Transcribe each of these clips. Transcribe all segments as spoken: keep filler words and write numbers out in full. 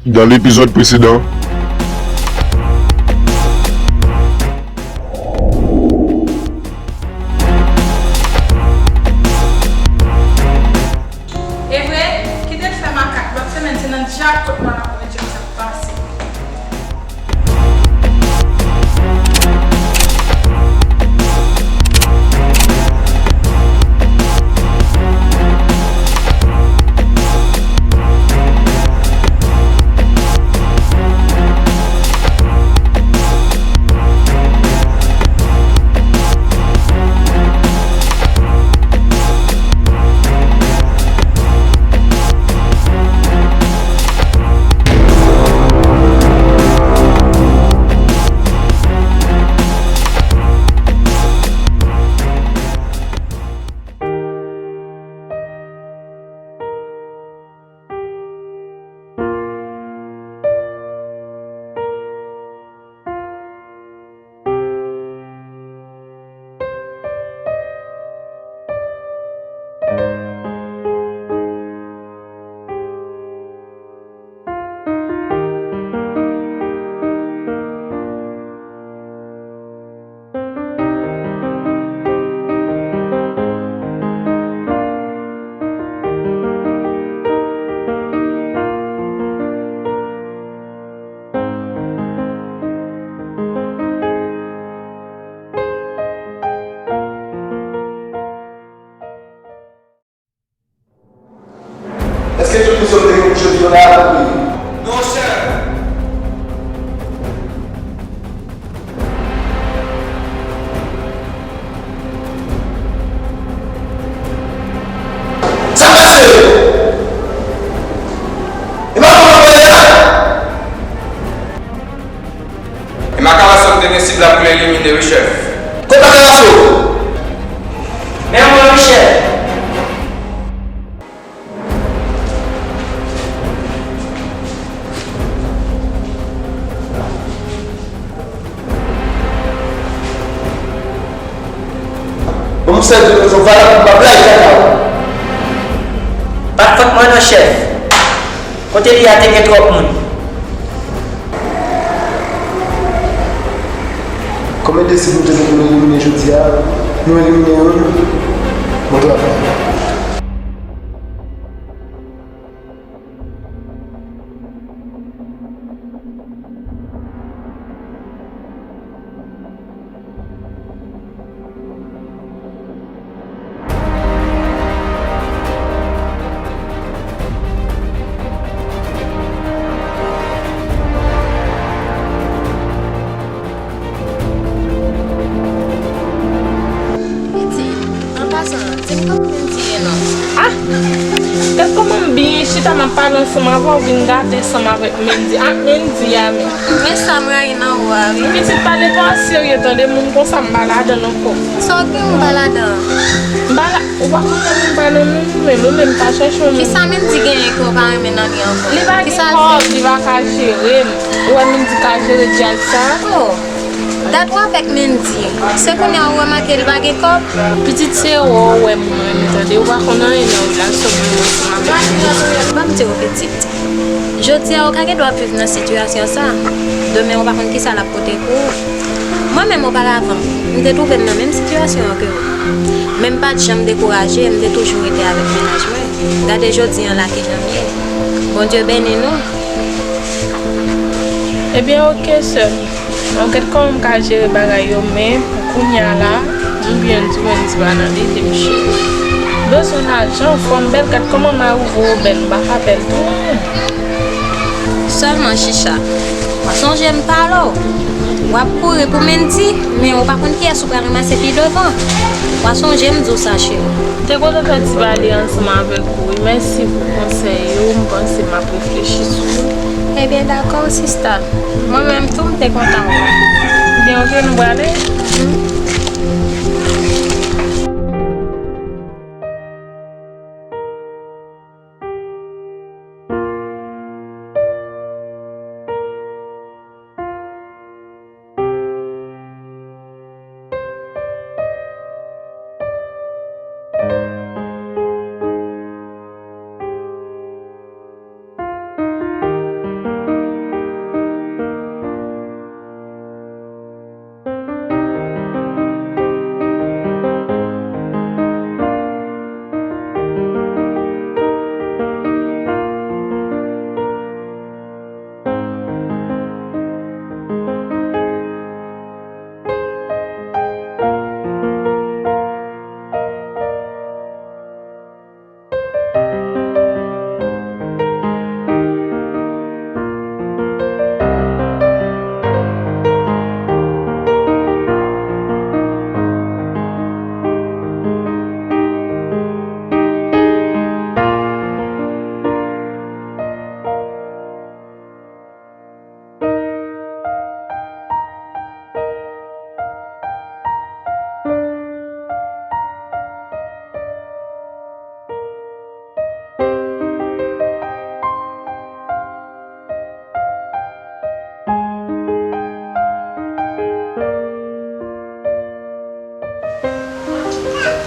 Dans l'épisode précédent. Evre, kite l fè makak, lòt semèn se nan djak kot mwen l ap wè djak sa k pase. Èske tout misyon m te gen pou jodi yo la a konpli? Non, chèf. Sa pase? E pa konn anploye a? E Makalaso m te gen sib la pou l elimine wi, chèf. Kot Makalaso? Men mwen wi, chèf. Bon, m sèvi nou, se yon vagabon, m ap lage kaka. Pa t fòt mwen non, chèf. Kote li a te gen twòp moun. Konbyen de sib nou te gen pou nou elimine jodi a? Nou elimine youn. Bon travay. Pitit, an pasan, di m kòman Mendy ye non? Ah! Gad kòman m byen chita, m ap pale ansanm avè w, vin gate san m avè Mendy, ak Mendy a menm. Men sa m rayi nan ou a wi. Pitit, pale pa serye tande, moun konsa m pa ladan l ankò. Sa w gen ou pa ladan? M pa la, ou pa konn moun m pa nan moun ou menm, ou menm pa chèche yon moun. Kisa Mendy genyen ke w pa renmen nan li ankò? Li pa gen kòb, li pa ka jere m. Ou wè Mendy ka jere djaz sa? Oh, dat w avèk Mendy, se kounye a ou remake li pa gen kòb? Pitit, se wè w wè m renmen tande, ou pa konn anyen nan relasyon mwen menm ansanm avèk Mendy. Ban m di w pitit. Jodi a, ou ka gen dwa ap viv nan sitiyasyon sa a. Demen, ou pa konn kisa l ap pote pou ou. Mwen menm, oparavan, m te twouve m nan menm sitiyasyon an ke ou. Men m pa t janm dekouraje, m te toujou rete avèk mennaj mwen. Gade jodi a la kijan m ye. Bondye beni nou. Ebyen, oke, sè m. Mwen gad kòman m ka jere bagay yo, men pou kounye a la, m byen di w, Mendy pa nan lide m, cheri. M bezwen lajan, fò m bèl, gad kòman mari w voye w bèl, m pa ka bèl tou non. Sèlman, Chicha, w a sonje m pale w. W ap kouri pou Mendy, men ou pa konn kiyès ou pral ranmase pi devan. W a sonje m di w sa, cheri. M te kontan fè ti pale ansanm avèk ou wi. Mèsi pou konsèy yo, m panse m ap reflechi sou yo. Ebyen, dakò, sista. Mwen menm tou, m te kontan wè w. Ebyen, oke, nou prale?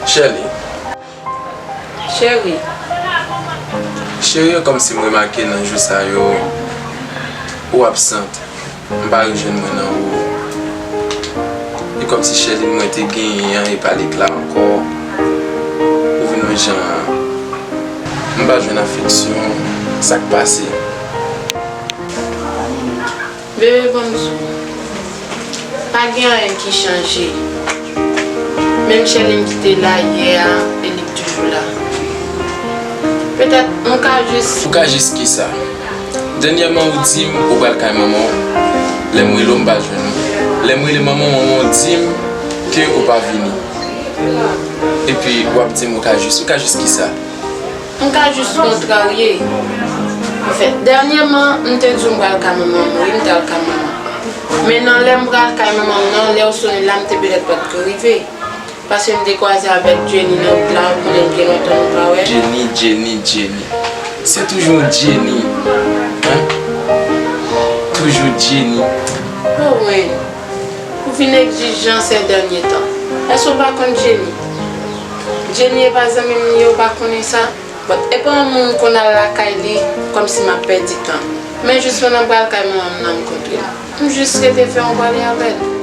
Sherline. Cheri. Cheri, e kòmsi m remake nan jou sa yo, ou absent. M pa rejwenn mwen nan ou. E kòmsi Sherline mwen te genyen an, e pa li k la ankò. Ou vin yon jan, m pa jwenn afeksyon, sa k pase? Bebe, ban m di w, pa gen anyen ki chanje. Menm Sherline ki te la yè a, e li k toujou la. Petèt, nou ka jis. Ou ka jis kisa? Dènyèman, ou di m ou pral kay manman w. Lè m rele w, m pa jwenn ou. Lè m rele manman w, manman w di m ke ou pa vini. Epi, w ap di m ou ka jis. Ou ka jis kisa? M ka jis kontrarye. Anfèt, dènyèman, m te di w m pral kay manman m, wi, m t al kay manman m. Men nan lè m pral kay manman m nan, lè w sone la, m te petèt pa t ko rive. Paske m te kwaze avèk Jenny nan wout la, ou konnen gen lontan nou pa wè. Jenny, Jenny, Jenny. Se toujou Jenny, hein? Toujou Jenny. Oh, wen. Ou vin egzijan sè dènye tan. Èske w pa konn Jenny? Jenny e pa zanmi m li ye, ou pa konnen sa? But e pa yon moun m konn al lakay li kòmsi m ap pèdi tan. Men jis pandan m pral kay manman m nan m kontre l. M jis rete fè yon pale avè l.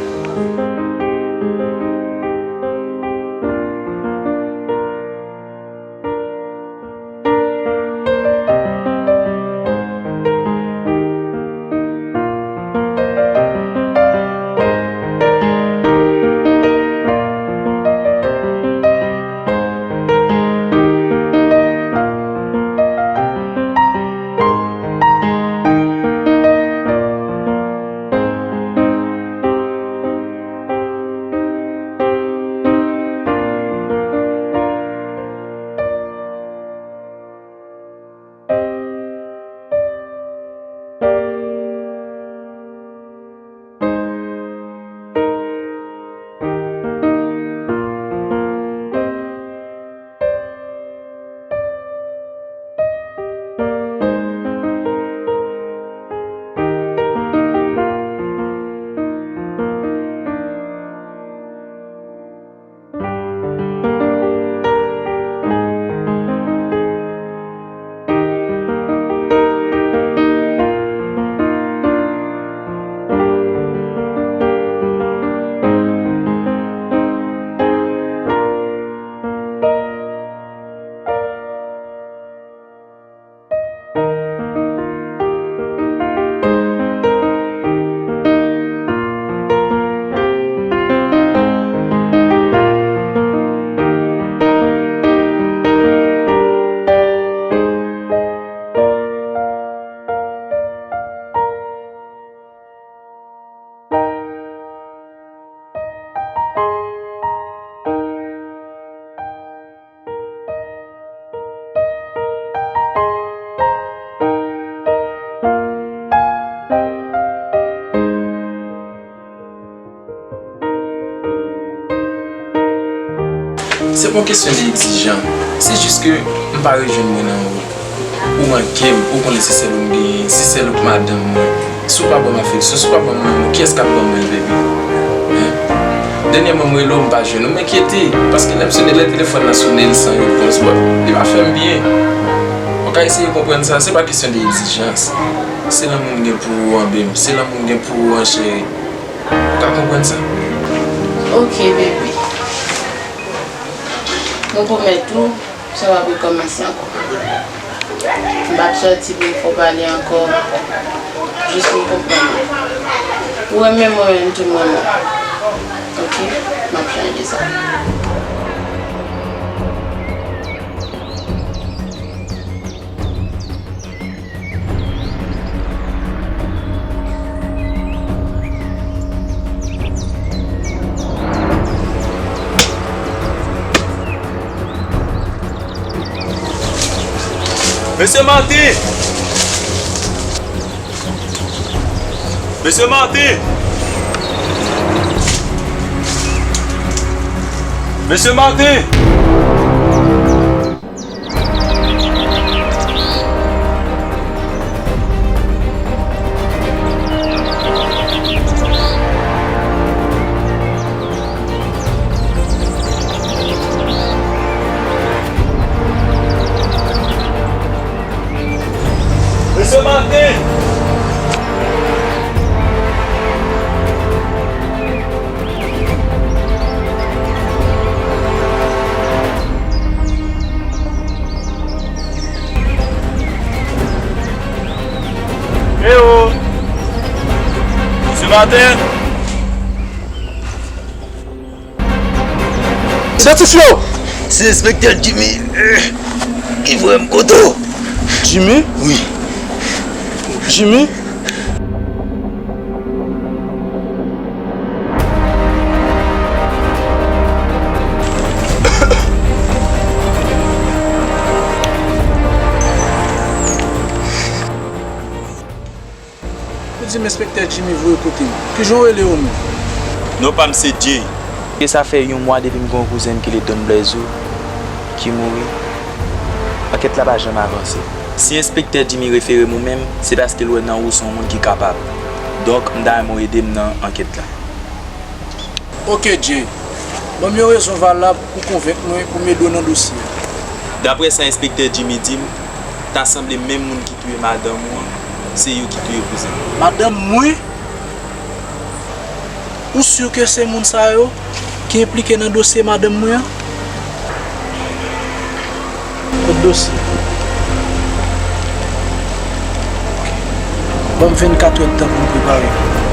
Se pa yon kesyon de egzijan. Se jis ke m pa rejwenn mwen nan ou. Ou manke m, ou konnen se sèl ou m genyen, se sèl ou k madanm mwen. Si w pa ban m afeksyon, si w pa ban m lanmou, kiyès k ap ban mwen l, baby? Hein? Dènyèman, m rele w, m pa jwenn ou, m enkyete. Paske lè m sone, lè telefòn nan sone, l san repons, bon, li pa fè m byen. Ou ka eseye konprann sa, se pa kesyon de egzijans. Se lanmou m gen pou ou an, baby. Se lanmou m gen pou ou an, cheri. Ou ka konprann sa? Ok, baby. Mwen pwomèt ou, sa p ap rekòmanse ankò. M p ap sòti pou m fè w pale ankò. Jis pou m konprann ou. Ou renmen mwen, mwen tou m renmen w. Ok? M ap chanje sa. Mesye Martin! Mesye Martin! Mesye Martin! Eyo! Se maten! Idantifye w! Se Enspektè Jimmy ki voye m kote w. Jimmy? Wi. Jimmy? Ou di m Enspektè Jimmy voye w kote m. Kijan w rele w menm? Non pa m se Jay. E sa fè yon mwa depi m gen yon kouzen m ki rele Don Blaze ki mouri. Ankèt la pa janm avanse. Si Enspektè Jimmy refere m ou menm, se paske l wè nan ou se yon moun ki kapab. Donk, m ta renmen w ede m nan ankèt la. Oke, Jay. Ban m yon rezon valab pou konvenk mwen pou m ede w nan dosye a. Daprè sa Enspektè Jimmy di m, ta sanble menm moun ki touye madanm ou an, se yo ki touye kouzen m. Madanm mwen? Ou si ke se moun sa yo ki enplike nan dosye madanm mwen an? Kot dosye? Oke. Ban m vennkat èdtan pou m prepare.